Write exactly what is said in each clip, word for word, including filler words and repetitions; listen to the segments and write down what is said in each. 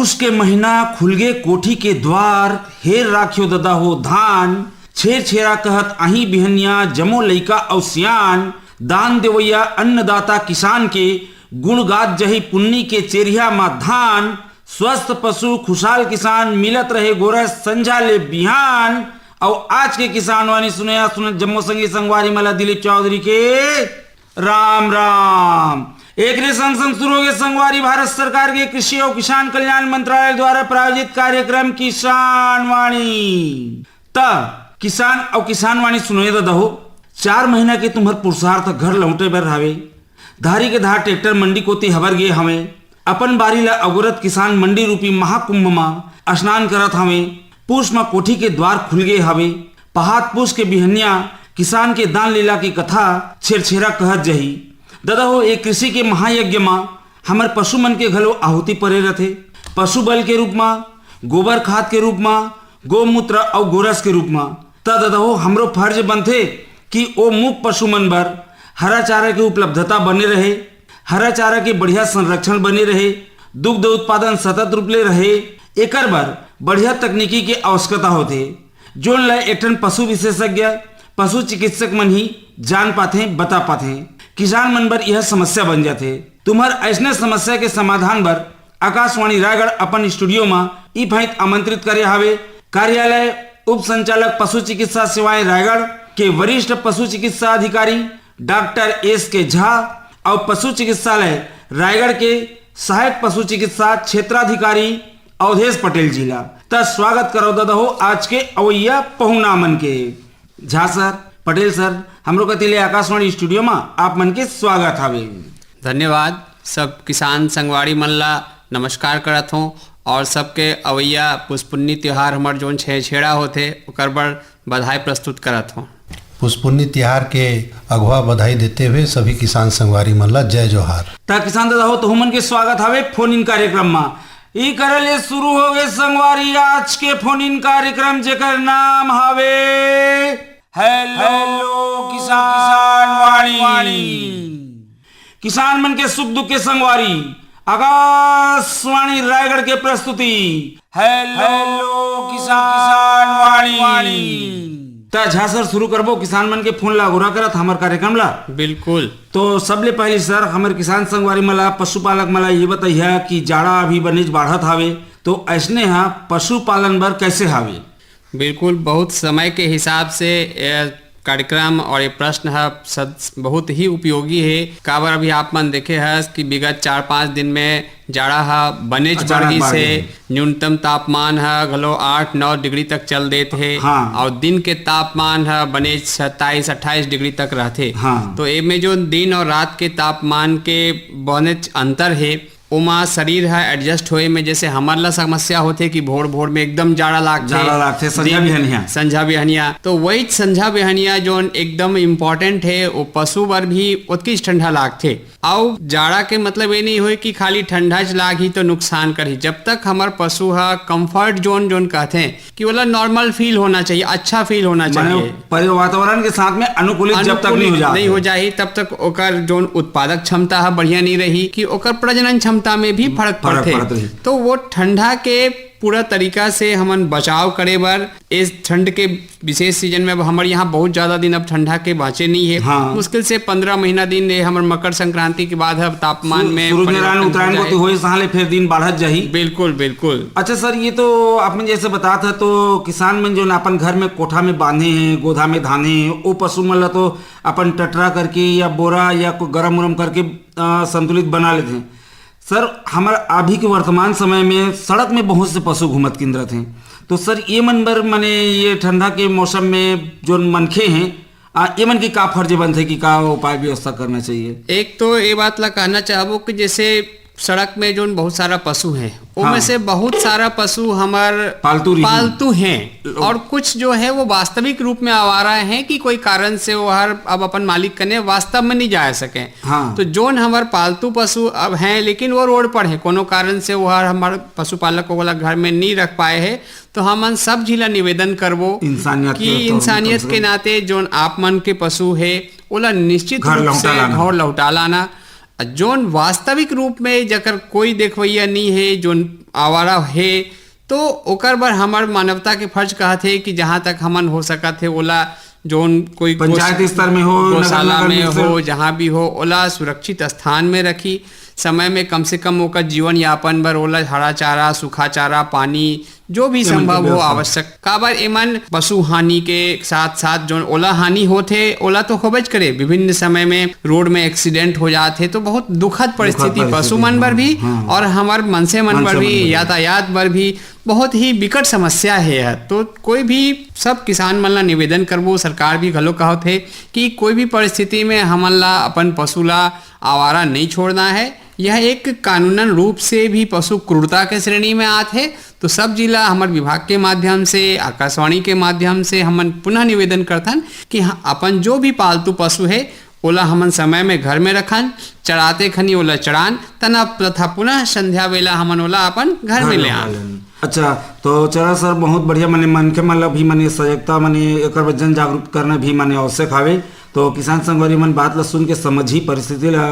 पुस के महीना, खुलगे कोठी के द्वार, हेर राख्यो ददा हो धान, छेर छेरा कहत आही बिहनिया, जमो लइका अउ सियान, दान देवइया अन्नदाता किसान के, गुण गात जही पुन्नी के चेरिहा म धान, स्वस्थ पशु खुशहाल किसान, मिलत रहे गोरस संझा ले बिहान। अउ आज के किसान वाणी सुनइया सुनत जम्मो संगी संगवारी मन ला दिलीप चौधरी के राम राम। एकरे संग संग शुरू होगे संगवारी भारत सरकार के कृषि अउ किसान कल्याण मंत्रालय द्वारा प्रायोजित कार्यक्रम किसान वाणी। त किसान अउ किसान वाणी सुनइया ददा हो, चार महीना के तुम्हर पुरुषार्थ घर लौटे बर हावे। धारी के धार ट्रैक्टर मंडी कोती हबर गे हवे। अपन बारी ला अगोरत किसान मंडी रूपी महाकुंभ म स्नान करत हवे। पूस म कोठी के द्वार खुल गे हवे। पहात पूस के बिहनिया किसान के दान लीला के कथा छेरछेरा कहत जही। ददा हो, ए कृषि के महायज्ञ म हमर पशु मन के घलो आहुति परे रथे। पशु बल के रूप म, गोबर खाद के रूप म, गोमूत्र अउ गोरस के रूप म। त ददा हो, हमरो फर्ज बनथे कि ओ मूक पशु मन बर हरा चारा के उपलब्धता बने रहे, हरा चारा के बढ़िया संरक्षण बने रहे, दुग्ध उत्पादन सतत रूप ले रहे, एकर बर बढ़िया तकनीकी के आवश्यकता होथे। जोन ल एक ठन पशु विशेषज्ञ, पशु चिकित्सक मन ही जान पाथे, बता पाथे। किसान मन बर यह समस्या बन जाथे। तुम्हर अइसने समस्या के समाधान बर आकाशवाणी रायगढ़ अपन स्टूडियो म ई भांति आमंत्रित करे हावे। कार्यालय उप संचालक पशु चिकित्सा सेवाएं रायगढ़ के वरिष्ठ पशु चिकित्सा अधिकारी डॉक्टर एस के झा अउ पशु चिकित्सालय रायगढ़ के सहायक पशु चिकित्सा क्षेत्राधिकारी अवधेश पटेल जी ला। त स्वागत करव ददा हो आज के अवइया पहुना मन के। झा सर, पटेल सर, हमरो कति ले आकाशवाणी स्टूडियो म आप मन के स्वागत हावे। धन्यवाद। सब किसान संगवारी मन ला नमस्कार करत हों और सबके अवइया पुसपुन्नी त्योहार हमर जोन छेरछेरा होथे, ओकर बर बधाई प्रस्तुत करत हों। पुसपुन्नी तिहार के अगवा बधाई देते हुए सभी किसान संगवारी मन ला जय जोहार। त किसान ददा हो, तहू मन के स्वागत हावे फोन इन कार्यक्रम म। ई करे ले शुरू होगे संगवारी आज के फोन इन कार्यक्रम, जेकर नाम हावे हेलो किसान वाणी। किसान मन के सुख दुख के संगवारी, आकाशवाणी रायगढ़ के प्रस्तुति हेलो किसान वाणी। त झा सर, शुरू करबो किसान मन के फोन ला अगोरा करत हमर कार्यक्रम ला। बिल्कुल। तो सबले पहली सर, हमर किसान संगवारी मन ला, पशुपालक मन ला ये बताइया कि जाड़ा अभी बनेच बाढ़त हावे, तो अइसने हा पशुपालन बर कैसे हावे? बिल्कुल, बहुत समय के हिसाब से ये कार्यक्रम और ये प्रश्न ह सद-, बहुत ही उपयोगी हे। काबर अभी आप मन देखे हस कि विगत चार पाँच दिन में जाड़ा ह बनेच अचानक बढ़ गिस हे। न्यूनतम तापमान ह घलो आठ नौ डिग्री तक चल देत हे। हाँ। और दिन के तापमान ह बनेच सत्ताईस अट्ठाईस डिग्री तक रहथे। हाँ। तो एमे जो दिन और रात के तापमान के बनेच अंतर हे, ओमा शरीर ह एडजस्ट होए में, जैसे हमर ला समस्या होथे कि भोर भोर में एकदम जाड़ा लागथे, जाड़ा लागथे, संझा दिन, बिहनिया। संझा बिहनिया, तो वही संझा बिहनिया जोन एकदम इम्पोर्टेंट हे, वो पशु बर भी ओतकीच ठंडा लागथे। अउ जाड़ा के मतलब ये नहीं होए कि खाली ठंडा च लागही तो नुकसान करही। जब तक हमर पशु ह कंफर्ट जोन, जोन कहथे कि ओला नॉर्मल फील होना चाहिए, अच्छा फील होना माने चाहिए। परि-, वातावरण के साथ में अनुकूलित जब तक अनुकूलित नहीं हो जात नहीं हो हे। जाही, तब तक ओकर जोन उत्पादक क्षमता ह बढ़िया नहीं रही कि ओकर प्रजनन क्षमता में भी फर्क फर्क पड़थे। पड़त रही। तो वो ठंडा के पूरा तरीका से हमन बचाव करे बर इस ठंड के विशेष सीजन में अब हमर यहाँ बहुत ज्यादा दिन अब ठंडा के बाँचे नहीं हे। हाँ। मुश्किल से पन्द्रह महीना दिन हे हमर मकर संक्रांति के बाद अब तापमान सु-, में सूर्य नारायण परिवर्तन हो उत्तरायण जाए। कोती होए, सहाले फिर दिन बाढ़त जाही। बिल्कुल, बिल्कुल। अच्छा सर, ये तो आप मन जैसे बतात ह, तो किसान मन जो अपन घर में कोठा में बांधे हैं, गोधा में धाने हैं, वो पशु मन ला तो अपन टटरा करके या बोरा या कोई गरम उरम करके, अ, संतुलित बना लेते हैं। सर, हमर अभी के वर्तमान समय में सड़क में बहुत से पशु घूमत किंदरत हैं, तो सर, ये मन बर, माने, ये ठंडा के मौसम में जो मनखे हैं, आ, ये मन की का फर्ज बनथे कि का उपाय व्यवस्था करना चाहिए? एक तो ये बात ला कहना चाहबो कि जैसे सड़क में जोन बहुत सारा पशु हैं, ओमे हाँ। से बहुत सारा पशु हमर पालतू रही। पालतू हैं, लो- और कुछ जो है वो वास्तविक रूप में आवारा हैं कि कोई कारण से वो हर अब अपन मालिक कने वास्तव में नहीं जा सके। हाँ। तो जोन हमर पालतू पशु अब हैं, लेकिन वो रोड पर हैं, कोनो कारण से वो हर हमर पशुपालक वाला घर में नहीं रख पाए हैं, तो हमन सब झी ला निवेदन करबो इंसानियत के कि तौर में इंसानियत कम से के कम नाते जोन आप मन के पशु हे, ओला निश्चित घर रूप लौटा से लाना। घर लौटा लाना। जोन वास्तविक रूप में जकर कोई देखवैया नहीं है, जोन आवारा है, तो ओकर बर हमर मानवता के फर्ज कहत हे कि जहाँ तक हमन हो सकत हे, ओला जोन कोई पंचायत गौश-, स्तर में हो, नगर गौशाला नगर में में हो, जहाँ भी हो, ओला सुरक्षित स्थान में रखी। समय में कम से कम ओकर जीवन यापन बर ओला हरा चारा, सूखा चारा, पानी, जो भी एमन के संभव हो, व्यवस्था। आवश्यक। काबर एमन पशु हानि के साथ साथ जोन ओला हानि होथे, ओला तो होबेच करे, विभिन्न समय में रोड में एक्सीडेंट हो जात हे, तो बहुत दुखद दुखद परिस्थिति परिस्थिति, पशु मन बर हाँ, भी हाँ। और हमर मनसे मन मनसे बर मन भी, बर भी। यातायात बर भी बहुत ही विकट समस्या हे यह। तो कोई भी, सब किसान मन ला निवेदन करबो, सरकार भी घलो कहत हे कि कोई भी परिस्थिति में हमन ला अपन पशु ला आवारा नहीं छोड़ना है। यह एक कानूनन रूप से भी पशु क्रूरता के श्रेणी में आत हे। तो सब जिला हमर विभाग के माध्यम से, आकाशवाणी के माध्यम से हमन पुनः निवेदन करथन कि हाँ, अपन जो भी पालतू पशु है, ओला हमन समय में घर में रखन, चराते खनी ओला चरान, तथा पुनः संध्या बेला हमन ओला अपन घर में घर ले में आन। पालन। अच्छा, तो चला सर, बहुत बढ़िया, मने मनखे मन ला भी मने सजगता, मने एकर बर जन जागरूक करना भी मने आवश्यक हावे। तो किसान संगवारी मन बात ला सुन के समझही, परिस्थिति ला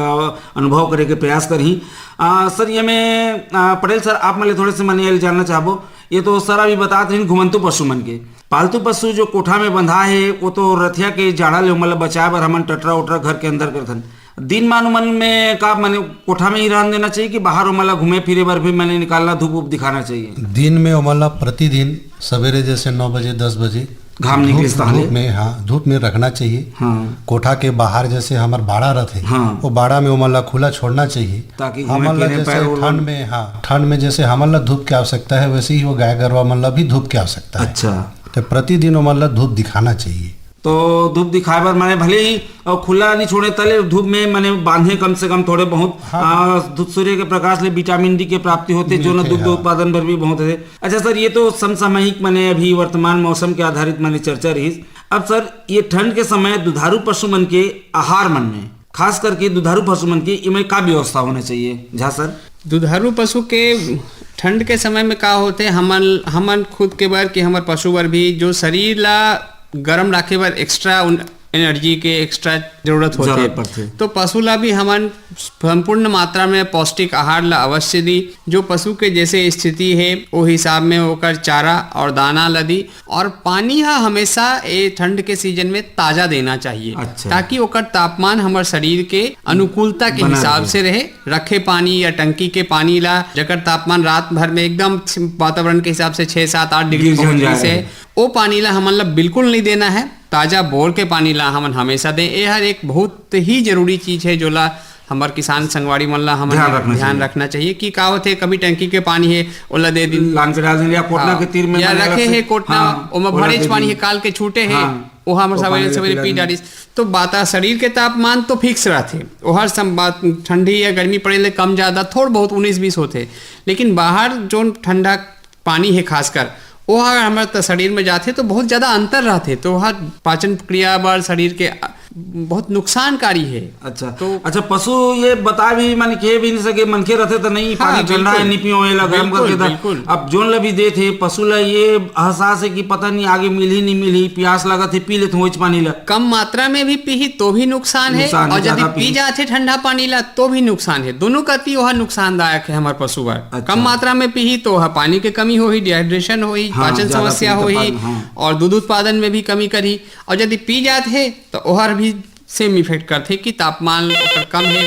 अनुभव करे के प्रयास करही। आ, सर, ये मैं, आ, पटेल सर, आप मन ले थोड़े से मने ये जानना चाहबो, ये तो सर अभी बतात रहिन घुमंतू पशु मन के। पालतू पशु जो कोठा में बंधा हे, वो तो रथिया के जाड़ा ले ओमन ला बचाए बर हमन टटरा उटरा घर के अंदर करथन। दिन मान उमन में का मने कोठा में ही रहन देना चाहिए कि बाहर ओमन ला घूमे फिरे बर भी मने निकालना, धूप उप दिखाना चाहिए? दिन में ओमन ला प्रतिदिन सवेरे जैसे नौ बजे, दस बजे घाम निकलिस धूप, ताहले? धूप में, हाँ, धूप में रखना चाहिए। हाँ। कोठा के बाहर जैसे हमर बाड़ा रथे, हाँ। वो बाड़ा में ओमन ला खुला छोड़ना चाहिए। ताकि घूमे हमन ला फिरे जैसे पैर उर ठंड में, हाँ, ठंड में जैसे हमन ला धूप की आवश्यकता है, वैसे ही वो गाय गरवा मन ला भी धूप की आवश्यकता है। अच्छा। तो प्रतिदिन ओमन ला धूप दिखाना चाहिए। तो धूप दिखाए बर माने भले ही अउ खुला नहीं छोड़े, तले धूप में माने बांधे कम से कम थोड़े बहुत। हाँ। आ, धूप, सूर्य के प्रकाश ले विटामिन डी के प्राप्ति होथे, जो न मिलथे, दुग्ध हाँ। उत्पादन बर भी बहुत है। अच्छा सर, ये तो समसामयिक माने अभी वर्तमान मौसम के आधारित माने चर्चा रहिस। अब सर, ये ठंड के समय दुधारू पशु मन के आहार मन में, खास करके दुधारू पशु मन के, इमे का व्यवस्था होना चाहिए झा सर? दुधारू पशु के ठंड के समय में का होथे, हमन, हमन खुद के बर कि हमर पशु बर भी, जो शरीर ला गरम राखे बर एक्स्ट्रा उन-, एनर्जी के एक्स्ट्रा जरूरत होथे। जरूरत पड़थे। तो पशु ला भी हमन संपूर्ण मात्रा में पौष्टिक आहार ला अवश्य दी। जो पशु के जैसे स्थिति हे, ओ हिसाब में ओकर चारा और दाना ला दी। और पानी ह हमेशा ए ठंड के सीजन में ताजा देना चाहिए, अच्छा। ताकि ओकर तापमान हमर शरीर के अनुकूलता के बना हिसाब रहे। से रहे। रखे पानी या टंकी के पानी ला, जेकर तापमान रात भर में एकदम वातावरण के हिसाब से छह, सात, आठ डिग्री गिर पहुंच जाए गइस हे, रहे। ओ पानी ला हमन ला बिल्कुल नहीं देना है। ताजा बोर के पानी ला हमन हमेशा दें। ए हर एक बहुत ही जरूरी चीज है, जोला हमर किसान संगवारी मन ला हमन ध्यान ला रखना ध्यान चाहिए। रखना चाहिए कि का होथे, कभी टंकी के पानी हे, ओला दे दिन। लान के डाल दिन या कोटना हाँ। के तीर में या बने रखे अलग से। हे कोटना, हाँ, ओमा ओला भरेच दे पानी दिन। हे, काल के छूटे हे, हाँ। ओहा हमर वो सवेरे पानी ला सवेरे पिला पी दिन। डालिस। तो बाता शरीर के तापमान तो फिक्स रहथे, ओहर सम-, बात ठंडी या गर्मी पड़े ले कम ज्यादा थोड़ बहुत उन्नीस बीस होथे, लेकिन बाहर जोन ठंडा पानी हे खासकर, ओह अगर हमर त-, शरीर में जाथे तो बहुत ज्यादा अंतर रहथे, तो ओह पाचन क्रिया बर शरीर के, अ, बहुत नुकसानकारी हे। अच्छा, तो अच्छा, पशु ये बता भी मन के भी नहीं सके, मनखे रहथे त नहीं, हाँ, पानी ठंडा हे, बिल्कुल। नहीं पियो, एला गरम बिल्कुल, करके दा। बिल्कुल। अब जोन ला भी देथे, पशु ला ये एहसास हे कि पता नहीं आगे मिलही नहीं मिलही, प्यास लागत हे, पी लेथों ओइच पानी ला। कम मात्रा में भी पीही तो भी नुकसान हे, नुकसान हे, और यदि ज्यादा पी पीही। जाथे ठंडा पानी ला तो भी नुकसान हे। दोनों कति ओह नुकसानदायक हे हमर पशु बर। अच्छा। कम मात्रा में पीही तो ओह पानी के कमी होही, डिहाइड्रेशन होही, हाँ, पाचन ज्यादा समस्या पीही तो होही, पानी, हाँ। और दूध उत्पादन में भी कमी करही। और यदि पी जात हे तो ओहर भी सेम इफेक्ट करथे कि तापमान ओकर कम हे।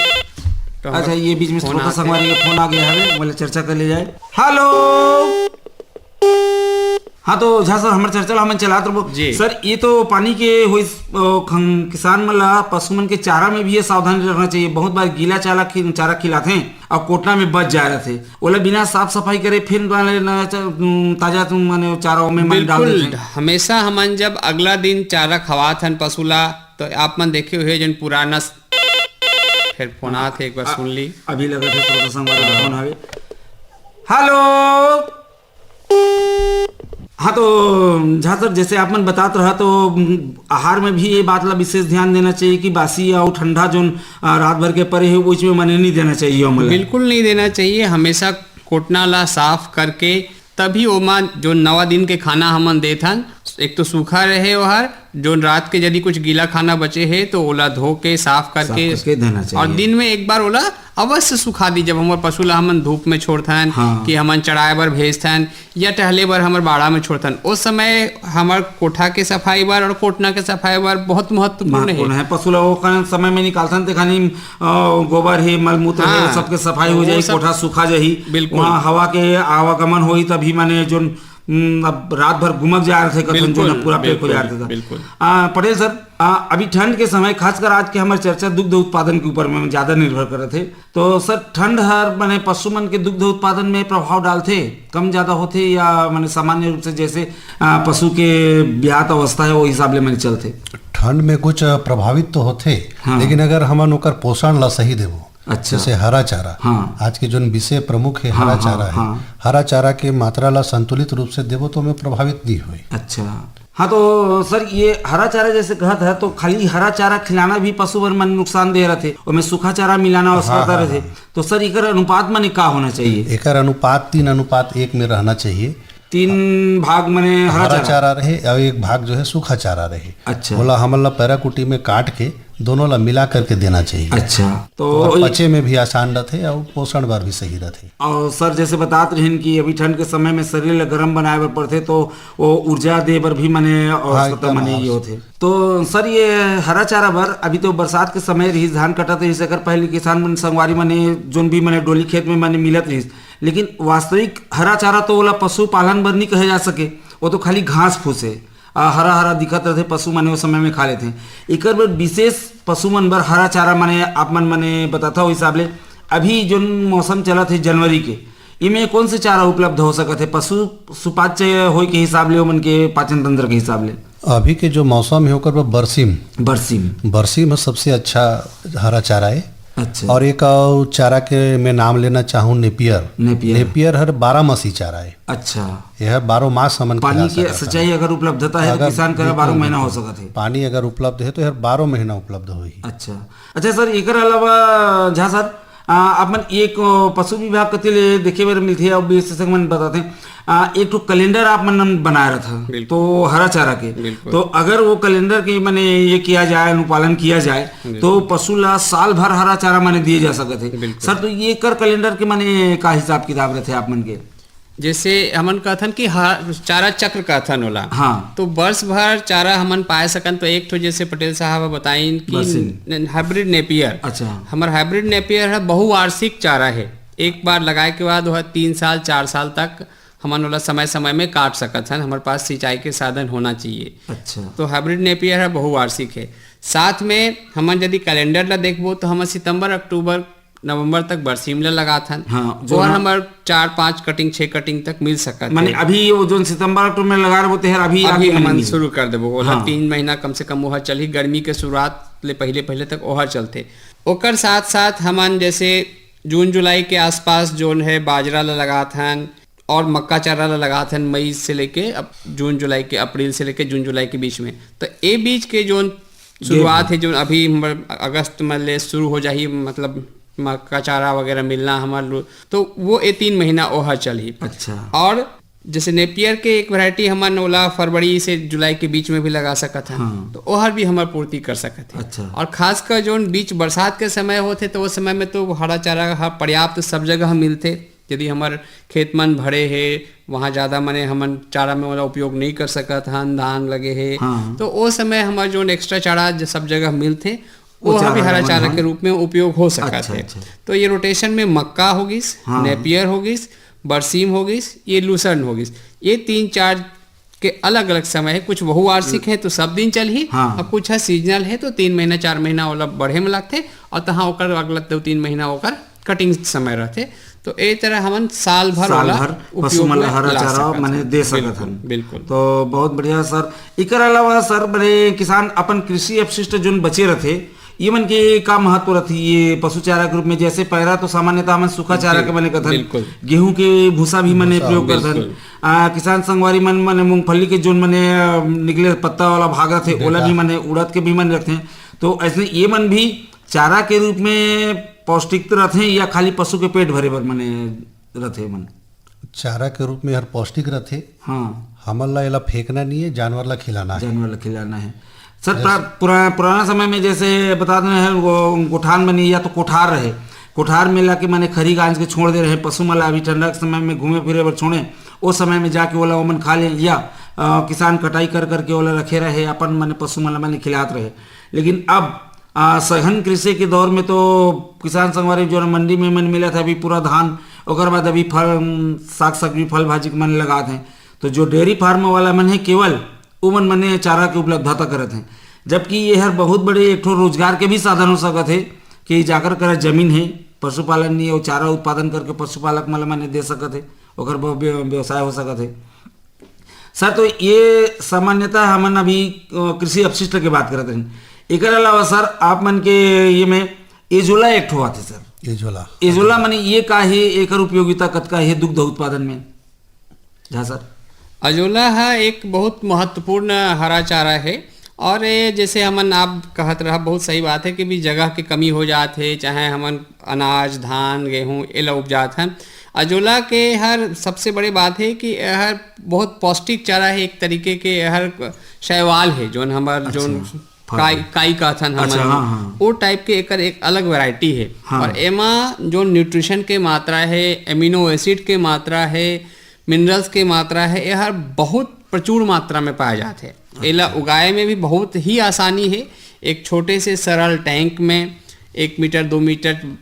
तो हमर अच्छा, ये बीच में फोन छोटा आत हे। संगवारी के फोन आ गया है, बोले चर्चा कर ले जाए। हेलो। हाँ, तो झा सर, हमर चर्चा ला हमन चलात रहो। जी। सर, ये तो पानी के होइस, अ, खं-, किसान मन ला, पशु मन के चारा में भी ये सावधानी रखना चाहिए। बहुत बार गीला चारा खि-, चारा खिलाथे और कोटना में बच जाए रहथे, ओला बिना साफ सफाई करे फिर वाले न च-, उम, ताजा तुम माने चारा में, माने डाल बिल्कुल, देथे। हमेशा हमन जब अगला दिन चारा खवात हन पशु ला, तो आप मन देखे हुए जन पुराना स-, फिर फोन आत हे, एक बार सुन ली। अभी लगा थे श्रोता संगवारी का फोन आवे। हेलो। हाँ, तो झा सर, जैसे आप मन बतात रहा, तो, उम, आहार में भी ये बात ला विशेष ध्यान देना चाहिए कि बासी अउ ठंडा जोन, आ, रात भर के परे हे, वो इसमें मने नहीं देना चाहिए हमन ला। बिल्कुल नहीं देना चाहिए। हमेशा कोटना ला साफ करके तभी ओमा जो नवा दिन के खाना हमन देथन, एक तो सूखा रहे ओहर, जोन रात के यदि कुछ गीला खाना बचे हे तो ओला धो के, साफ करके, साफ करके देना चाहिए। और दिन में एक बार ओला अवश्य सुखा दी। जब हमर पशु ला हमन धूप में छोड़थन, हाँ। कि हमन चराए बर भेजथन या टहले बर हमर बाड़ा में छोड़थन, ओ समय हमर कोठा के सफाई बर और कोटना के सफाई बर बहुत महत्वपूर्ण हे। महत्वपूर्ण हे। पशु ला वो कन समय में निकालथन, तेखनी, अ, गोबर हे, मलमूत्र हे, हाँ। सबके सफाई हो वो जाही, सब कोठा सूखा जाही। बिल्कुल। वहाँ हवा के आवागमन होही, तभी माने जोन, हम्म, अब रात भर गुमक जाए रथे, कथन जोन बिल्कुल, पूरा pack हो बिल्कुल, जाए रथे। बिल्कुल। आ, पटेल सर, आ, अभी ठंड के समय, खासकर आज के हमर चर्चा दुग्ध उत्पादन के ऊपर में ज्यादा निर्भर करत हे। तो सर, ठंड हर माने पशु मन के दुग्ध उत्पादन में प्रभाव डालथे, कम ज्यादा होथे या माने सामान्य रूप से जैसे, आ, पशु के ब्यात अवस्था हे, वो हिसाब ले माने चलथे? ठंड में कुछ प्रभावित तो होथे, हाँ। लेकिन अगर हमन ओकर पोषण ला सही देबो, अच्छा। जैसे हरा चारा, हाँ। आज के जोन विषय प्रमुख हे, हाँ, हरा हाँ, चारा हे, हाँ। हरा चारा के मात्रा ला संतुलित रूप से देबो तो ओमे प्रभावित नहीं होई। अच्छा, हाँ, तो सर, ये हरा चारा जैसे कहत हे, तो खाली हरा चारा खिलाना भी पशु बर मन नुकसान दे रथे, ओमे सूखा चारा मिलाना आवश्यकता हाँ, रथे। हाँ। तो सर, एकर अनुपात माने का होना चाहिए? एकर अनुपात तीन अनुपात एक में रहना चाहिए। तीन भाग माने हरा हरा चारा? चारा रहे और एक भाग जो है सूखा चारा रहे। अच्छा। ओला हमन ला पैराकुटी में काट के दोनों ला मिला करके देना चाहिए। अच्छा, तो और ये पचे में भी आसान रहथे और पोषण बर भी सही रहथे। और सर, जैसे बतात रहिन कि अभी ठंड के समय में शरीर ला गर्म बनाए बर पड़थे, तो वो ऊर्जा दे बर भी माने आवश्यकता एकदम माने ये आवश्यक। होथे। तो सर, ये हरा चारा बर अभी तो बरसात के समय रहिस, धान कटत रहिस, एकर पहले किसान मन, संगवारी माने, जोन भी माने डोली खेत में माने मिलत रहिस, लेकिन वास्तविक हरा चारा तो ओला पशुपालन बर नहीं कहे जा सके, वो तो खाली घास फूस हे। आ, हरा हरा दिखत रथे, पशु मन ओ समय में खा लेथे। एकर बर विशेष पशु मन बर हरा चारा माने आप मन माने बताथा, ओ हिसाब ले अभी जोन मौसम चलत हे जनवरी के, इमे कौन से चारा उपलब्ध हो सकत हे पशु सुपाच्य होय के हिसाब ले, ओमन के पाचन तंत्र के हिसाब ले? अभी के जो मौसम हे ओकर बर बरसीम, बरसीम। बरसीम ह सबसे अच्छा हरा चारा हे। अच्छा। और एक और चारा के मैं नाम लेना चाहूँ, नेपियर। नेपियर। नेपियर हर बारह मासी चारा हे। अच्छा। यह बारह मास हमन पानी खिला के सकत हन। सिंचाई अगर उपलब्धता हे तो अगर किसान करा बारह बिल्कुल, महीना हो बिल्कुल। सकत हे। पानी अगर उपलब्ध हे तो यह बारह महीना उपलब्ध होही। अच्छा। अच्छा सर, एकर अलावा झा सर, आ, आप मन एक, अ, पशु विभाग कति ले देखे बर मिलथे, अउ विशेषज्ञ मन बताथे, आ, एक ठो कैलेंडर आप मन बनाए रथव, बिल्कुल। तो हरा चारा के, बिल्कुल। तो अगर वो कैलेंडर के माने ये किया जाए, अनुपालन किया जाए, बिल्कुल। तो पशु ला साल भर हरा चारा माने दिए जा सकत हे। बिल्कुल। सर, तो ये कर कैलेंडर के माने का हिसाब किताब रथे आप मन के? जैसे हमन कहथन कि हा-, चारा चक्र कहथन ओला। हाँ। तो वर्ष भर चारा हमन पाए सकन, तो एक ठो जैसे पटेल साहब बताइन कि बरसीम। न-, हाइब्रिड नेपियर। अच्छा। हमर हाइब्रिड नेपियर ह बहुवार्षिक चारा हे। एक बार लगाए के बाद वह तीन साल, चार साल तक हमन ओला समय-समय में काट सकत हन। हमर पास सिंचाई के साधन होना चाहिए। अच्छा। तो हाइब्रिड नेपियर ह बहुवार्षिक हे। साथ में हमन यदि कैलेंडर ला देखबो, तो हमन सितंबर, अक्टूबर, नवंबर तक बरसीम ल लगाथन। हाँ, जो ओहर ना हमर चार, पाँच कटिंग, छह कटिंग तक मिल सकत माने हे। अभी वो जोन सितंबर, अक्टूबर में लगा रहे, वो तेहर अभी अभी आगे हमन मिली। शुरू कर देबो। ओहर हाँ। तीन महीना कम से कम ओहर चलही, गर्मी के शुरुआत ले पहिले, पहिले तक ओहर चलथे। ओकर साथ, साथ हमन जैसे जून, जुलाई के आसपास जोन है बाजरा ल लगाथन और मक्का चारा ल लगाथन, मई से लेके अब जून, जुलाई के, अप्रैल से लेके जून, जुलाई के बीच में। तो ए बीच के जोन शुरुआत हे, जोन अभी हमर अगस्त में ले शुरू हो जाही, मतलब मक्का चारा वगैरह मिलना हमर लो-, तो वो ए तीन महीना ओहर चलही। अच्छा। और जैसे नेपियर के एक वैरायटी हमन ओला फरवरी से जुलाई के बीच में भी लगा सकत हन, हाँ। तो ओहर भी हमर पूर्ति कर सकत हे। अच्छा। और खासकर जोन बीच बरसात के समय होथे, तो वो समय में तो हरा चारा ह पर्याप्त सब जगह मिलथे। यदि हमर खेत मन भरे हे, वहाँ ज़्यादा मने हमन चारा में ओला उपयोग नहीं कर सकत हन, धान लगे हे, हाँ। तो ओ समय हमर जोन एक्स्ट्रा चारा ज-, सब जगह मिलथे, वो वो चारा भी हरा मन चारा ह। के रूप में उपयोग हो सकत अच्छा, हे। अच्छा। तो ये रोटेशन में मक्का हो गिस, हाँ। नेपियर हो गिस, बरसीम हो गिस, ये लूसर्न हो गिस, ये तीन चार के अलग-अलग समय हे। कुछ बहुवार्षिक हे तो सब दिन चलही, हाँ। और कुछ ह सीजनल हे तो तीन महीना, चार महीना ओला बढ़े में लगथे, और तहाँ ओकर अगला दो तीन महीना ओकर कटिंग समय रहथे। तो ए तरह हमन साल भर साल ओला भर पशु उपयोग मन ला में हरा ला चारा सकत माने हन। दे सकत बिल्कुल, हन। बिल्कुल। तो बहुत बढ़िया सर। एकर अलावा सर, बड़े किसान अपन कृषि अपशिष्ट जोन बचे रथे, ये मन के का महत्व रथे ये पशु चारा के रूप में? जैसे पैरा तो सामान्यतः हमन सूखा चारा जी, के माने कथन, बिल्कुल। गेहूं के भूसा भी माने भूसा, प्रयोग करथन। बिल्कुल। आ, किसान संगवारी मन माने मूंगफली के जोन माने, अ, निकले पत्ता वाला भाग रथे, ओला बेटा। भी माने उड़द के भी माने रखथे। तो ऐसे ये मन भी चारा के रूप में पौष्टिक तो रथे या खाली पशु के पेट भरे बर माने रथे मन? चारा के रूप में हर पौष्टिक रथे। हाँ। हमन ला एला फेंकना नहीं है, जानवर ला खिलाना है। जानवर ला खिलाना है। सर, प्रा-, पुरा-, पुराना समय में जैसे बता देना है, वो गोठान बनी या तो कोठार रहे, कोठार में लाके माने खरी गांज के छोड़ दे रहे, पशु मन ला अभी ठंडा के समय में घूमे फिरे बर छोड़े, ओ समय में जाके ओला ओमन खा ले, या अ, किसान कटाई कर करके ओला रखे रहे, अपन माने पशु मन ला माने खिलात रहे। लेकिन अब आ, सघन कृषि के दौर में तो किसान संगवारी जो मंडी में मन मिलत है अभी पूरा धान, ओकर बाद अभी फल, साग सब्जी, फल भाजी के मन लगात हैं। तो जो डेयरी फार्म वाला मन है, केवल उमन मने चारा के उपलब्धता करत हैं, जबकि ये हर बहुत बड़े एक ठो रोजगार के भी साधन हो सकत है कि जाकर करा जमीन है, पशुपालन नहीं, और चारा उत्पादन करके पशुपालक मन ला मने दे सकत है, ओकर ब-, व्य-, व्यवसाय हो सकत है। सर, तो ये सामान्यतः हमन अभी, अ, कृषि अपशिष्ट के बात करत रहे। एकर अलावा सर, आप मन के ये में एजोला एक ठो आथे सर। एजोला। एजोला माने ये का हे, एकर उपयोगिता कतका हे दुग्ध उत्पादन में? झा सर। अजोला ह एक बहुत महत्वपूर्ण हरा चारा हे। और ये जैसे हमन आप कहत रहा, बहुत सही बात है कि भी जगह के कमी हो जात है, चाहे हमन अनाज, धान, गेहूं, एला उपजात हन। अजोला के हर सबसे बड़ी बात है कि यह बहुत पौष्टिक चारा है, एक तरीके के यह शैवाल है, जोन हमर अच्छा, जोन फल काई है। काई कहथन हमन अच्छा, हाँ, हाँ। वो टाइप के एकर एक अलग वैरायटी है। हाँ। और एमा जो न्यूट्रिशन के मात्रा है, एमिनो एसिड के मात्रा है, मिनरल्स के मात्रा है, यह बहुत प्रचुर मात्रा में पाया जात है। एला उगाए में भी बहुत ही आसानी है। एक छोटे से सरल टैंक में एक मीटर, दो मीटर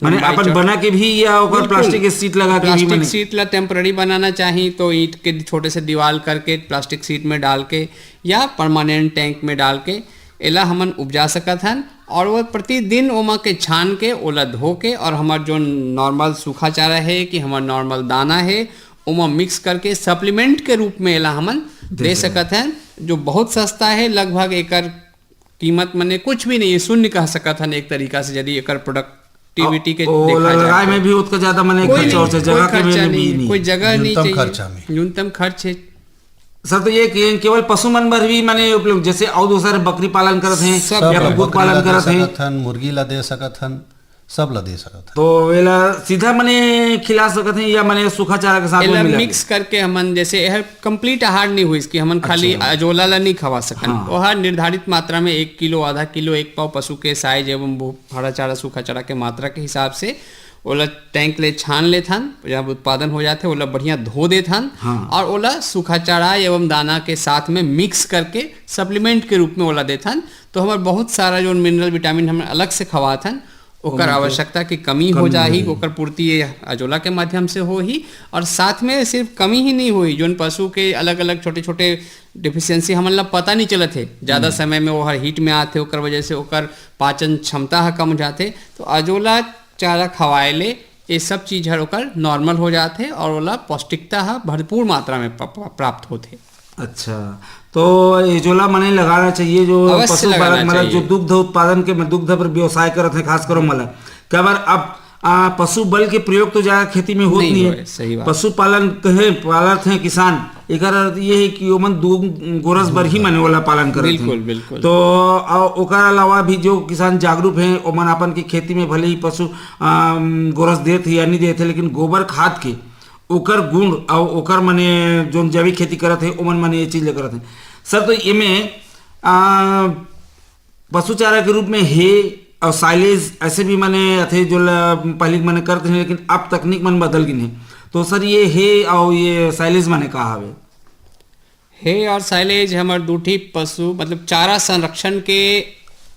माने लंबाई अपन चौड़ा। बना के भी या ओकर बिल्कुल। प्लास्टिक के सीट लगा के भी प्लास्टिक बने? सीट ला टेम्पररी बनाना चाही तो ईंट के छोटे से दीवार करके प्लास्टिक सीट में डाल के या परमानेंट टैंक में डाल के एला हमन उपजा सकत हन। और वो प्रतिदिन ओमा के छान के, ओला धो के, और हमर जो नॉर्मल सूखा चारा है कि हमर नॉर्मल दाना है, ओमा मिक्स करके सप्लीमेंट के रूप में एला हमन दे दे सकत सकत हन, जो बहुत सस्ता है। लगभग एकर कीमत मने कुछ भी नहीं है, शून्य कह सकत हन एक तरीका से, यदि एकर प्रोडक्टिविटी के और देखा जाए लगाए तो। में भी उतना ज्यादा मने कोई खर्चा नहीं, हो जाए, कोई जगह के खर्चा में नहीं, भी नहीं। कोई जगह नहीं न्यूनतम चाहिए। खर्चा में। न्यूनतम खर्च है। सर, तो ये के-, केवल पशु मन बर भी माने उपलब्ध, जैसे और दूसर बकरी पालन करत हैं सब या बर। कुक्कुट बकरी पालन ला दे करत हैं, सकत हन, मुर्गी ला दे सकत हन, सब ला दे सकत हन। तो एला सीधा मने खिला सकत हैं या मने सूखा चारा के साथ में एला मिला के? मिक्स करके हमन, जैसे यह कंप्लीट आहार नहीं हुई इसकी, हमन खाली अच्छा। अजोला ला नहीं खवा सकन। हाँ। ओहर निर्धारित मात्रा में एक किलो, आधा किलो, एक पाव पशु के साइज एवं भू-, हरा चारा, सूखा चारा के मात्रा के हिसाब से ओला टैंक ले छान लेथन, जब उत्पादन हो जाथे, ओला बढ़िया धो देथन हाँ। और ओला सूखा चारा एवं दाना के साथ में मिक्स करके सप्लीमेंट के रूप में ओला देथन। तो हमर बहुत सारा जो मिनरल विटामिन हम अलग से खवाथन, ओकर ओमन के आवश्यकता की कमी हो कमी जाही, होही। ओकर पूर्ति ये अजोला के माध्यम से होही। और साथ में सिर्फ कमी ही नहीं होही, जोन पशु के अलग-अलग छोटे-छोटे डिफिशियंसी हमन ला पता नहीं चलत हे, ज्यादा हम्म। समय में वो हर हीट में आथे, ओकर वजह से ओकर पाचन क्षमता ह कम हो जाथे। तो अजोला चारा खवाए ले ये सब चीज हर ओकर नॉर्मल हो जाथे और ओला पौष्टिकता ह भरपूर मात्रा में प-, प-, प्राप्त होथे। अच्छा, तो एजोला मने लगाना चाहिए जो अवश्य पशु लगाना पालन, मतलब जो चाहिए। दुग्ध उत्पादन के, दुग्ध पर व्यवसाय करत हैं, खास करो मला, काबर अब, आ, पशु बल के प्रयोग तो ज्यादा खेती में होत नहीं नहीं है। होए, सही बात। पशुपालन कहे पालत हैं किसान, एकर अर्थ ये है कि ओमन दू गोरस बर ही मने वाला पालन करत हैं। बिल्कुल, बिल्कुल। तो, आ, ओकर अलावा भी जो किसान जागरूक हैं, ओमन अपन की खेती में भले ही पशु, आ, गोरस देत है या नहीं देत है, लेकिन गोबर खाद के ओकर गुण और ओकर मने जोन जैविक खेती करत है, ओमन मने ये चीज ले करत हैं। सर, तो ये में, आ, पशु चारा के रूप में हे और साइलेज ऐसे भी मने अथे जो ला-, पहले मने करते हैं, लेकिन अब तकनीक मन बदल गई है। तो सर, ये हे और ये साइलेज मने का हवे? हे और साइलेज हमर दू ठी पशु, मतलब चारा संरक्षण के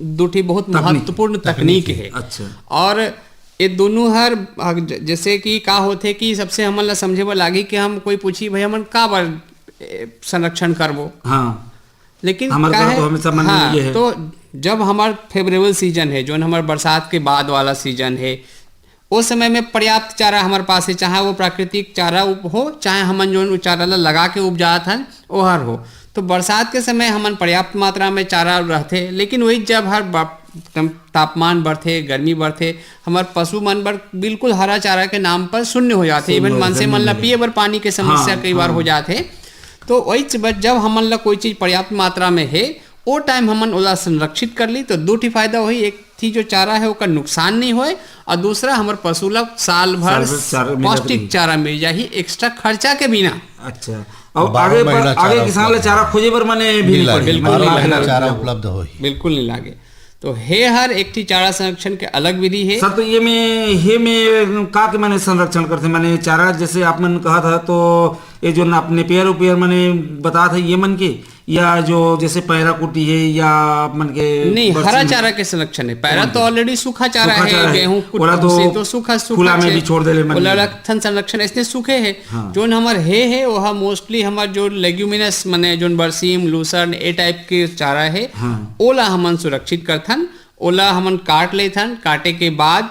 दू ठी बहुत तकनीक। महत्वपूर्ण तकनीक तकनीक हे। अच्छा। और ये दोनों हर, ज-, जैसे कि का होथे कि सबसे हमन ला समझे बर लागी कि हम कोई पूछी, "भाई, हमन का बर, ए, संरक्षण करबो?" हाँ। लेकिन हमर का घर है, तो हमेशा मन में हाँ, ये है। तो जब हमर फेवरेबल सीजन है, जोन हमर बरसात के बाद वाला सीजन है, ओ समय में पर्याप्त चारा हमर पास है, चाहे वो प्राकृतिक चारा उप-, हो, चाहे हमन जोन उ चारा ला लगा के उपजात हन, ओहर हो। तो बरसात के समय हमन पर्याप्त मात्रा में चारा रहथे, लेकिन वही जब हर ब-, तम-, तापमान बढ़थे, गर्मी बढ़थे, हमर पशु मन बर बिल्कुल हरा चारा के नाम पर शून्य हो जाथे। शून्य इवन हो मनसे जाथे, मन ला नहीं पिए मिले। बर पानी के समस्या हाँ, कई बार हाँ। हो जाथे। तो वही च-, ब-, जब हमन ला कोई चीज पर्याप्त मात्रा में हे, ओ टाइम हमन ओला संरक्षित कर ली, तो दो ठी फायदा होही। एक ही जो चारा है ओकर नुकसान नहीं होए, और दूसरा हमर पशु ला साल भर साल भर चारा मिलत पौष्टिक रही। चारा मिल जाही, एक्स्ट्रा खर्चा के बिना। अच्छा, और बारह आगे महीना आगे चारा किसान ला उपलब्ध चारा है। खोजे बर माने भी नहीं नहीं लागे, पड़ही, बारह महीना महीना चारा उपलब्ध होही। बिल्कुल नहीं लागे। तो हे हर एक ठी चारा संरक्षण के अलग विधि है। सर, तो ये में, हे में का के माने संरक्षण करथे, माने चारा जैसे आप मन कहा था, तो ये जो आप नेपियर उपियर माने बता था, ये मन के या जो जैसे पैरा कुटी है या आप मन के नहीं, बरसीम हरा है? चारा के संरक्षण है। पैरा समझ तो गए। Already सूखा चारा सूखा है, चारा है। गेहूं कुट ओला तो से तो सूखा, सूखा खुला में है। भी छोड़ देले मन ओला के। रखथन संरक्षण ऐसने सूखे है। हाँ। जोन हमर हे है, ओहा mostly हमर जो लेग्यूमिनस माने जोन बरसीम, लूसर्न, ए टाइप के चारा है, हाँ। ओला हमन सुरक्षित करथन, ओला हमन काट लेथन, काटे के बाद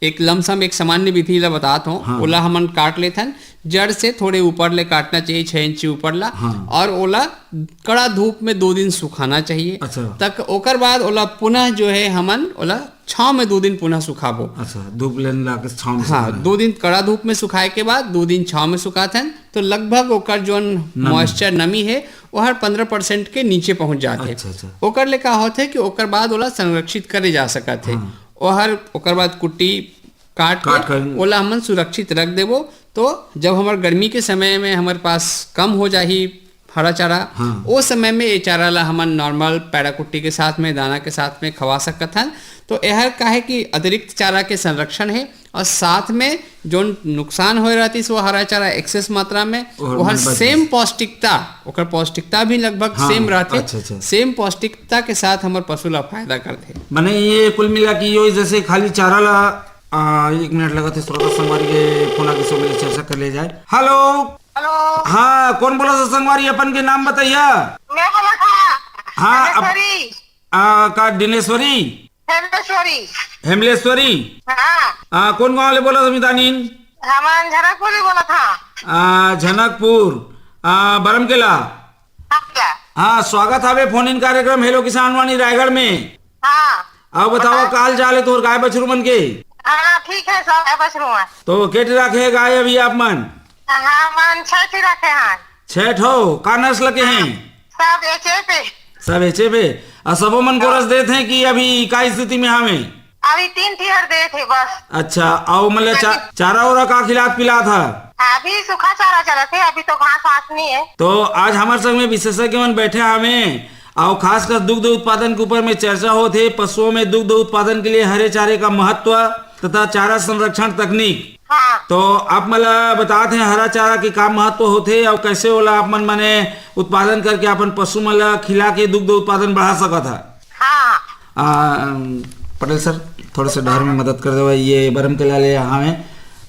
एक लमसम, एक सामान्य विधि ला बतात हूँ। हाँ। ओला हमन काट लेथन, जड़ से थोड़े ऊपर ले काटना चाहिए, छह इंची ऊपर ला। हाँ। और ओला कड़ा धूप में दो दिन सुखाना चाहिए। अच्छा। तक ओकर बाद ओला पुनः जो है हमन ओला छांव में दो दिन पुनः सुखाबो। अच्छा, धूप लेन ला के छांव में हाँ, सुखाना है। दो दिन कड़ा धूप में सुखाए के बाद दो दिन छांव में सुखाथन, तो लगभग ओकर जोन नमी। Moisture, नमी है, वो हर पन्द्रह percent के नीचे पहुंच जाथे। अच्छा, अच्छा। ओकर ले का होथे कि ओकर बाद ओला संरक्षित करे जा सकत हे। हाँ। ओहर, ओकर बाद कुट्टी काट काट के कर ओला हमन सुरक्षित रख देबो, तो जब हमर गर्मी के समय में हमर पास कम हो जाही हरा चारा, हाँ। ओ समय में ये चारा ला हमन normal पैरा कुट्टी के साथ में, दाना के साथ में खवा सकत हन। तो एहर का है कि अतिरिक्त चारा के संरक्षण है, और साथ में जोन नुकसान होए रहतिस वो हरा चारा excess मात्रा में, ओहर वो हर मन बच सेम जाही। पौष्टिकता, ओकर पौष्टिकता भी लगभग हाँ, सेम रहथे। अच्छा, अच्छा। सेम पौष्टिकता के साथ हमर पशु ला फायदा करथे। माने ये कुल मिला के यो जैसे खाली चारा ला, आ, एक मिनट लगत है, श्रोता संगवारी के फोन आके सब मिले चर्चा कर ले जाए। हेलो। हेलो। हाँ, कौन बोला था संगवारी, अपन के नाम बताइया। मैं बोला था। हाँ, अब, हेमेश्वरी। आ, का दिनेश्वरी? हेमेश्वरी। हेमलेश्वरी? हाँ। आ, कौन गांव ले बोला था मितानिन? हमन झनकपुर ले बोला था। आ, झनकपुर, आ, बरमकेला। हाँ, क्या? हाँ, स्वागत हावे फोन इन कार्यक्रम हेलो किसान वाणी रायगढ़ में। हाँ। अउ बतावा, बताओ। का हाल चाल है तोर गाय बछरू मन के? हाँ, ठीक है, सब गाय बछरू है। तो के ठी राखे है गाय अभी आप मन? हाँ, मन छह ठी राखे हैं। छह ठो, का नस्ल के हैं? सब एच एफ है। सब एच एफ है। आ सबो मन गोरस देत हैं कि अभी का स्थिति में हावे? अभी तीन ठी हर देत है बस। अच्छा, अउ मतलब चा-, चारा ओरा का खिलात पिलात हा? अभी सूखा चारा चलत है, अभी तो घास वास नहीं है। तो आज हमर संग में विशेषज्ञ मन बैठे हावे, अउ खासकर दुग्ध उत्पादन के ऊपर में चर्चा होत हे, पशुओं में दुग्ध उत्पादन के लिए हरे चारे का महत्व तथा चारा संरक्षण तकनीक। हाँ। तो आप मन ला बतात हैं हरा चारा के का महत्व होथे अउ कैसे ओला आप मन माने उत्पादन करके अपन पशु मन ला खिला के दुग्ध उत्पादन बढ़ा सकत हा। हाँ। आ, पटेल सर, थोड़े से डहर में मदद कर देवा, ये बरमकेला ले हावे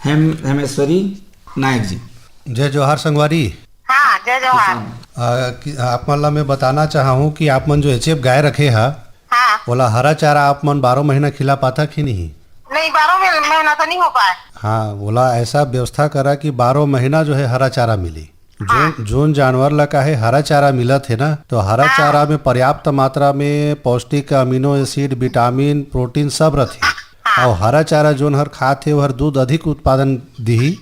हेम-, हेमेश्वरी नायक जी। जय जोहार संगवारी। हाँ, जय जोहार। आ, कि, आप मन ला मैं बताना चाहहूँ कि आप मन जो एच एफ गाय रखे हा, हाँ। ओला हरा चारा आप मन बारह महीना खिला पाथा कि नहीं? नहीं, बारह महीना तो नहीं हो पाए। हाँ, ओला ऐसा व्यवस्था करा कि बारह महीना जो है हरा चारा मिली। जोन, हाँ। जोन जानवर ला का है हरा चारा मिलत है ना, तो हरा हाँ। चारा में पर्याप्त मात्रा में पौष्टिक अमीनो एसिड, विटामिन, प्रोटीन सब रथे। हाँ। अउ हरा चारा जोन हर खात हे, ओहर दूध अधिक उत्पादन दिही।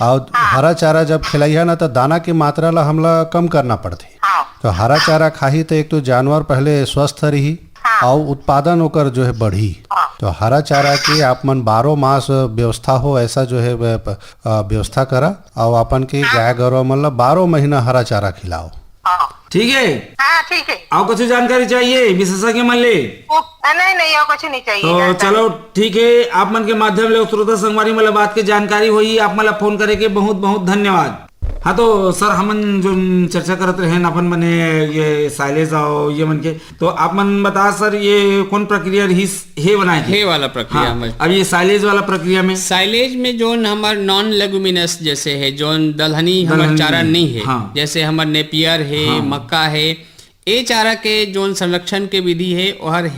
अउ हाँ। हरा चारा जब खिलाइहा ना, त दाना के मात्रा ला हमला कम करना पड़थे। हाँ। तो हरा चारा खाही, त एक तो जानवर पहले स्वस्थ रही हाँ। अउ उत्पादन ओकर जो है बढ़ी। हाँ। तो हरा चारा के आप मन बारह मास व्यवस्था हो, ऐसा जो है वे-, प-, अ, व्यवस्था करा। अउ अपन के हाँ। गाय गरवा मन ला बारह महीना हरा चारा खिलाओ। हाँ। ठीक है। हाँ, ठीक है। अउ कुछ जानकारी चाहिए विशेषज्ञ मन ले? ओ, नहीं, नहीं, और कुछ नहीं चाहिए तो जानकारी। चलो, ठीक है, आप मन के माध्यम ले श्रोता संगवारी मन ला बात के जानकारी होई, आप मन ला फोन करे के बहुत बहुत धन्यवाद। हाँ, तो सर, हमन जो चर्चा करत रहे अपन मने ये साइलेज अउ ये मन के, तो आप मन बता सर, ये कौन प्रक्रिया रही हे बनाए के? हे वाला प्रक्रिया हाँ, में। अब ये साइलेज वाला प्रक्रिया में? साइलेज में जोन हमर नॉन लेगुमिनस जैसे है, जोन दलहनी हमर दलहनी चारा नहीं है, हाँ। जैसे हमर नेपियर है, हाँ। मक्का है, ए चारा के जोन संरक्षण के विधि है, ओहर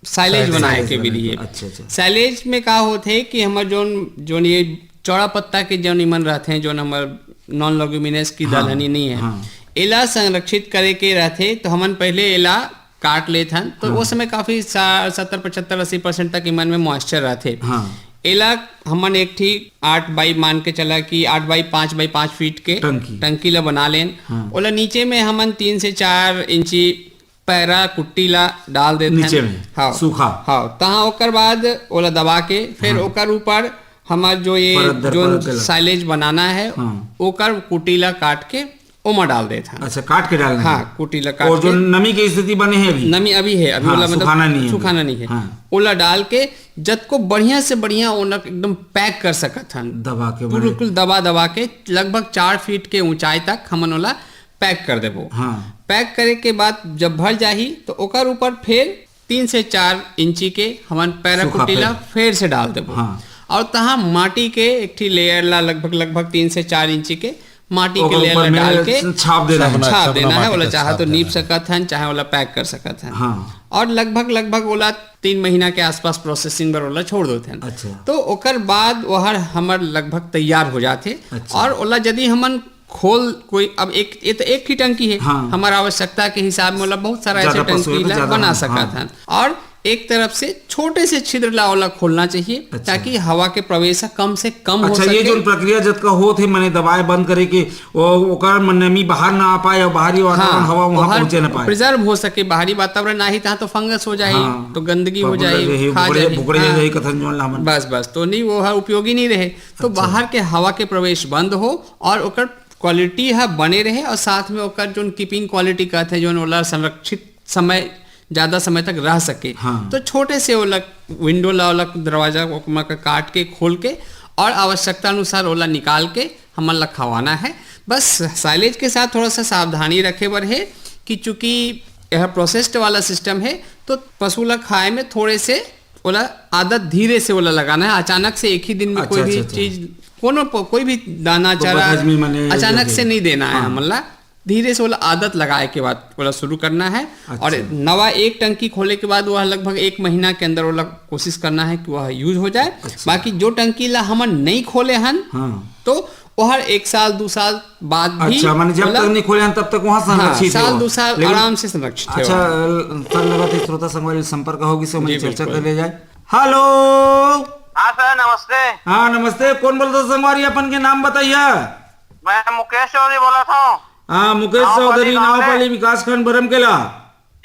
साइलेज साइलेज बनाए के विधि है। अच्छा, अच्छा। साइलेज में का होत है कि हमर जोन, जोन ये चौड़ा पत्ता के जोन इमन रहते हैं, जोन हमर नॉन लेगुमिनस की हाँ, दलहनी नहीं है, हाँ। एला संरक्षित करे के रहते, तो हमन पहले एला काट लेत हन, तो हाँ। ओ समय काफी सा-, सत्तर, पचहत्तर, अस्सी percent तक इमन में मॉइस्चर रहथे। हाँ। एला हमन एक ठी आठ बाई मान के चला कि आठ बाई पाँच बाई पाँच फीट के टंकी। टंकी ला बना लेन। हाँ। ओला नीचे में हमन तीन से चार इंची पैरा कुट्टी ला डाल देथन। नीचे में, हाँ। सूखा। हाँ, तहाँ ओकर बाद ओला दबा के, फिर हाँ। ओकर ऊपर हमर जो ये परत दर जो परत के लगा। साइलेज बनाना है, हाँ। ओकर कुट्टी ला काट के ओमा डाल देथन। अच्छा, काट के डालना हाँ, है। कुट्टी ला काट और जो के नमी की स्थिति बने है अभी? नमी अभी है, अभी हाँ, ओला मतलब सुखाना नहीं है। सुखाना नहीं है। हाँ। ओला डाल के जतको बढ़िया से बढ़िया ओला एकदम पैक कर सकत हन। दबा के पूरा बड़े। बिल्कुल दबा दबा के लगभग चार फीट के ऊंचाई तक हमन ओला पैक कर देबो। हाँ। पैक करे के बाद जब भर जाही तो ओकर ऊपर फिर तीन से चार इंची के हमन पैरा सूखा कुट्टी ला फेर। फेर से डाल देबो। हाँ। और तहाँ माटी के एक ठी लेयर ला लगभग, लगभग तीन से चार इंची के माटी के ओकर लेयर ऊपर ला में डाल के छाप देना है। छाप छाप देना है। माटी ओला का चाहे छाप तो देना नीप है। सकत हन, चाहे ओला पैक कर सकत हन। हाँ। और लगभग, लगभग ओला तीन महीना के आसपास प्रोसेसिंग बर ओला छोड़ देथन। अच्छा। तो ओकर बाद ओहर हमर लगभग तैयार हो जाथे। अच्छा। और ओला यदि हमन खोल कोई, अब एक, ये तो एक ही टंकी है, हाँ। हमारा आवश्यकता के हिसाब में ओला बहुत सारा ऐसे ज्यादा पशु है टंकी तो ला ज्यादा, बना हाँ, सकत हाँ। हन। और एक तरफ से छोटे से छिद्र ला ओला खोलना चाहिए, अच्छा। ताकि हवा के प्रवेश कम से कम हो अच्छा, ये सके। जो प्रक्रिया जतका होत है, माने दबाए बंद करे के, वो, ओकर मन नमी बाहर ना आ पाए और बाहरी वातावरण, हाँ, हवा वहाँ ओहर पहुँचे ना पाए। प्रिजर्व हो सके, बाहरी वातावरण आही तहाँ तो फंगस हो जाही, हाँ। तो गंदगी हो फफूंद जाही, रही, खा बुकड़े, जाही, बुकड़े हाँ। रही, कथन जोन ला मन। बस, बस, तो नहीं, वो है उपयोगी नहीं रहे। तो अच्छा। बाहर के हवा के प्रवेश बंद हो और ओकर क्वालिटी ह बने रहे और साथ में ओकर जोन कीपिंग क्वालिटी कहथे, जोन ओला संरक्षित समय, ज्यादा समय तक रह सके। हाँ। तो छोटे से ओला विंडो ला, ओला दरवाजा ओकमा का काट के, खोल के और आवश्यकता अनुसार ओला निकाल के हमन ला खवाना है। बस साइलेज के साथ थोड़ा सा सावधानी रखे बर है कि चूंकि यह प्रोसेस्ड वाला सिस्टम है, तो पशु ला खाए में थोड़े से ओला आदत धीरे से ओला लगाना है। अचानक से एक ही दिन में अच्छा, कोई भी अच्छा, अच्छा। चीज, कोनो प-, कोई भी दाना तो चारा बखज में माने अचानक जैसे से नहीं देना है हाँ। हमन ला। धीरे से ओला आदत लगाए के बाद ओला शुरू करना है। अच्छा। और नवा एक टंकी खोले के बाद वह लगभग एक महीना के अंदर ओला कोशिश करना है कि वह यूज हो जाए। अच्छा। बाकी जो टंकी ला हमन नहीं खोले हन, हाँ। तो ओहर एक साल, दू साल बाद भी अच्छा, माने जब ओला तक नहीं खोले हन, तब तक वहाँ हाँ, संरक्षित है साल, वो। दू साल लेकिन आराम से संरक्षित है अच्छा, वो। सर, लगत है श्रोता संगवारी संपर्क होगी, से हमन जी, चर्चा बिल्कुल। कर ले जाए। हेलो। हाँ सर, नमस्ते। हाँ, नमस्ते। कौन बोलत हो संगवारी? अपन के नाम बताइए। मैं मुकेश चौधरी बोलत हूँ। हाँ, मुकेश नावपाली चौधरी, गाँव ले। नावपाली विकासखंड बरमकेला।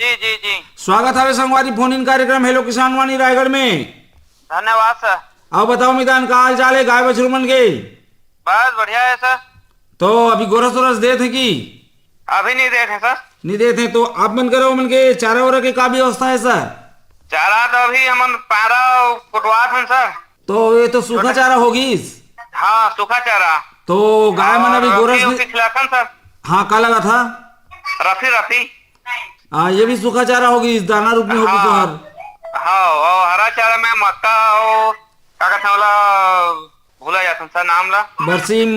जी, जी, जी। स्वागत हवे संगवारी फोन इन कार्यक्रम हेलो किसान वाणी रायगढ़ में। धन्यवाद सर। अब बताओ मितान, का हाल चाल है गाय बछरू मन के? बस बढ़िया है सर। तो अभी गोरस वोरस देत है कि? अभी नहीं देत है सर। नहीं देत है तो आप मन करो मन के चारा वारा के का व्यवस्था है सर? चारा तो अभी हमन पारा कुटवात हन सर। तो ये तो सूखा छोटे चारा होगी। हाँ, सूखा चारा। तो गाय मन अभी और गोरस रफी दे- उफी खिलाथन सर। हाँ, का लगा था? रफी, रफी। हाँ, ये भी सूखा चारा होगी, इस दाना रूप में होगी हाँ। तो हर। हाँ, और हरा चारा में मक्का और का कहते हैं वाला, भूला जाता है सर नाम ला। बरसीम,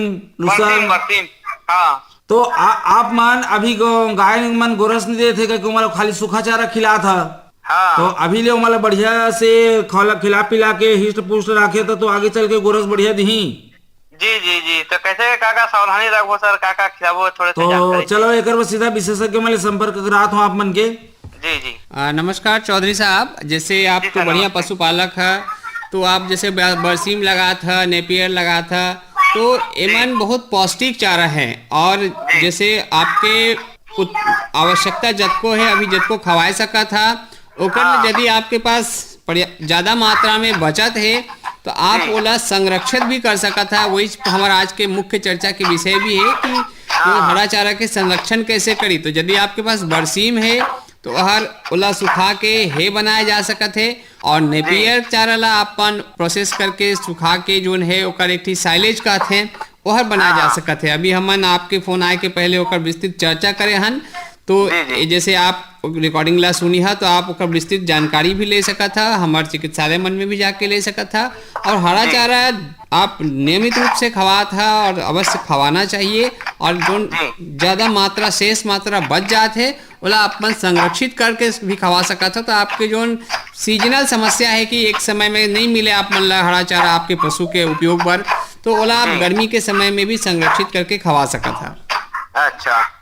लुसर। बरसीम, बरसीम। हाँ। तो आ, आप मन अभी गो-, गाय मन गोरस नहीं देते, क्योंकि ओमन ला खाली सूखा चारा खिलात ह। हाँ। तो अभी ले ओमन ला बढ़िया से खौला खिला पिला के हिस्ट पुष्ट राखे तो, तो आगे चल के गोरस बढ़िया दिही। जी, जी, जी। तो कैसे का, का सावधानी रखबो सर, का, का खिलाबो, थोड़े से तो जानकारी चलो, चाहिए। एकर बर सीधा विशेषज्ञ मन ले संपर्क करात हूँ आप मन के। जी, जी। आ, नमस्कार चौधरी साहब, जैसे आप जी तो सर, बढ़िया नमस्ते। पशुपालक है, तो आप जैसे ब-, बरसीम लगात है, नेपियर लगात है, तो जी। एमन बहुत पौष्टिक चारा है और जी। जैसे आपके उत-, आवश्यकता जतको है, अभी जतको खवाए सकत है, ओकर में हाँ। यदि आपके पास पर्या-, ज्यादा मात्रा में बचत है, तो आप जी। ओला संरक्षित भी कर सकत है। वही हमारा आज के मुख्य चर्चा के विषय भी है कि जो हाँ। हरा चारा के संरक्षण कैसे करी। तो यदि आपके पास बरसीम है, तो हर ओला सुखा के हे बनाए जा सकत है, और नेपियर जी। चारा ला अपन प्रोसेस करके सुखा के जोन है, ओकर एक ठी साइलेज कहत हैं, ओहर बनाए जा हाँ। सकत है। अभी हमन आपके फोन आए के पहले ओकर विस्तृत चर्चा करे हन, तो जी, जी। ए, जैसे आप रिकॉर्डिंग ला सुनी हा, तो आप ओकर विस्तृत जानकारी भी ले सकत हा, हमर चिकित्सालय मन में भी जाके ले सकत हा। और हरा जी। चारा आप नियमित रूप से खवात हा और अवश्य खवाना चाहिए। और जोन जी। ज्यादा मात्रा, शेष मात्रा बच जात है, ओला अपन संरक्षित करके भी खवा सकत हा। तो आपके जोन सीजनल समस्या है कि एक समय में नहीं मिले आप मन ला हरा चारा आपके पशु के उपयोग बर, तो ओला आप जी। गर्मी के समय में भी संरक्षित करके खवा सकत हा। अच्छा।